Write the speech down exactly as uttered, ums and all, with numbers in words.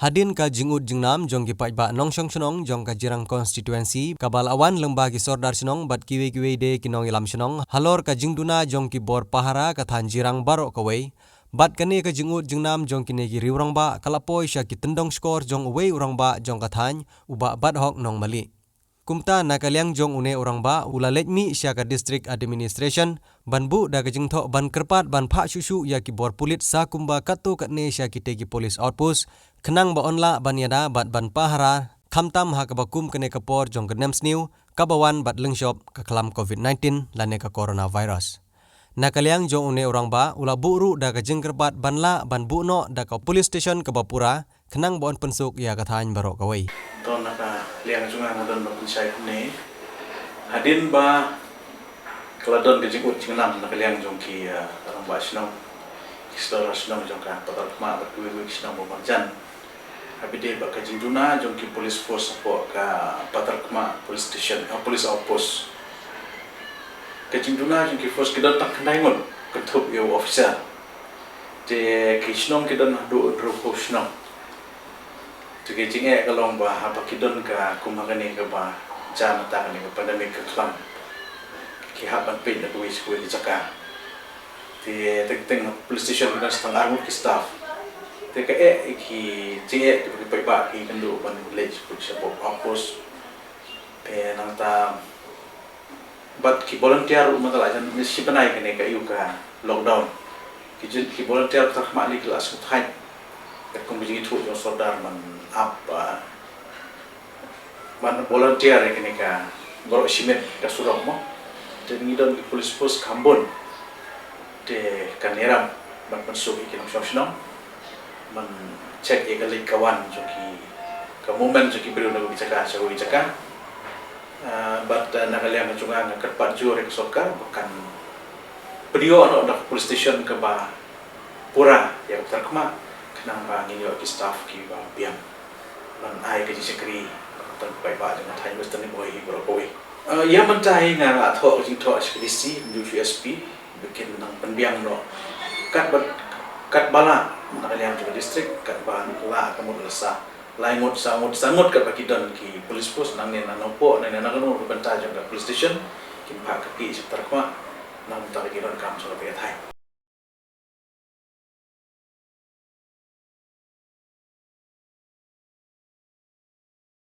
Hadien ka jingud jingnam jong ki paidbah nongshong shnong jong ka Jirang Constituency kaba la wan lyngba ki sordar shnong bad kiwei kiwei de ki nongïalam shnong halor ka jingduna jong ki bor pahara ka thaiñ Jirang baroh kawei. Bad kane ka jingud jingnam jong kine ki riew rangbah ka la poi sha ki tyndong shkor jong uwei u rangbah jong ka thaiñ, u Bah Badhok Nongmali. Kumta na ka liang jong une u rangbah u la leit mih sha ka District Administration ban buh da ka jingthoh ban kyrpad ban phah shuh shuh ïa ki bor pulit sa kumba katto katne sha kitei ki police outpost, khnang ba yn lah ban ïada bad ban pahara, khamtam ha kaba kum kane ka por jong ka nemsniew kaba wan bad lyngshop ka khlam covid nineteen lane ka coronavirus. Na ka liang jong une u rangbah u la buh ruh da ka jingkyrpad ban lah ban buh noh da ka police station kaba pura, khnang ba yn pynsuk ïa ka thaiñ baroh kawei. To na ka liang jong nga nga don ban pynshai kumne. Hadien ba ka la don ka jingud jingnam na ka liang jong ki, ah, rangbah shnong, ki sordar shnong jong ka Patalkhmah bad kiwei kiwei ki shnong ba marjan, ha ba dei bad ka jingduna jong ki police force hapoh ka Patalkhmah Police Station, ah, Police Outpost. Ka jingduna jong ki force ki don tang khyndai ngut kynthup ïa u officer. Te ki shnong ki don haduh hynriewphew shnong. Te ka jingeh ka long ba haba ki don ka kum ha kane kaba jia mynta kane ka pandemic ka khlam, ki hap ban peit na kawei sha kawei ka jaka. Te teng teng police station ki don sa tang ar ngut ki staff. Te ka eh ki jingeh kiba ki paidbah ki kynduh ban leit sha outpost. Te nangta bad ki volunteer ruh mynta la jan shi bnai kane ka ïa ka lockdown. Ki jin ki volunteer Patalkhmah lei ki la sngewthuh katkum ka jingithuh jong sordar ban ap, ah, ban volunteer ïa kane ka baroh shi miet ka surok mo. Te ngi don ki police force kham bun. Te kan ïarap ban pynsuk ïa ki nongshong shnong ban check ïa ka leit ka wan jong ki, ka movement jong ki briew na kawei ka jaka sha kawei ka jaka. Ah, bad, ah, na ka liang jong nga nga kyrpad jur ïa ka sorkar ba kan pynïoh noh da ka police station kaba pura ïa ka Patalkhmah, khnang ba ngin ïoh ki staff kiba biang ban ai ka jingshakri ïa ka paidbah jong ka thaiñ Western Ipoh hi baroh kawei. Ah, ïa mynta hi nga la thoh ka jingthoh sha ka D C, mynjur sha u S P, ba kin nang pynbiang noh katba, katba lah na ka liang jong ka district, katba lah ka mut la sah lai ngut, saw ngut, saw ngut katba ki don ki police force, nangne na Nongpoh, nangne na kano ka bynta jong ka police station, kin phah kyrpad sha ka Patalkhmah na ka bynta ba ki donkam jong kata ka thaiñ.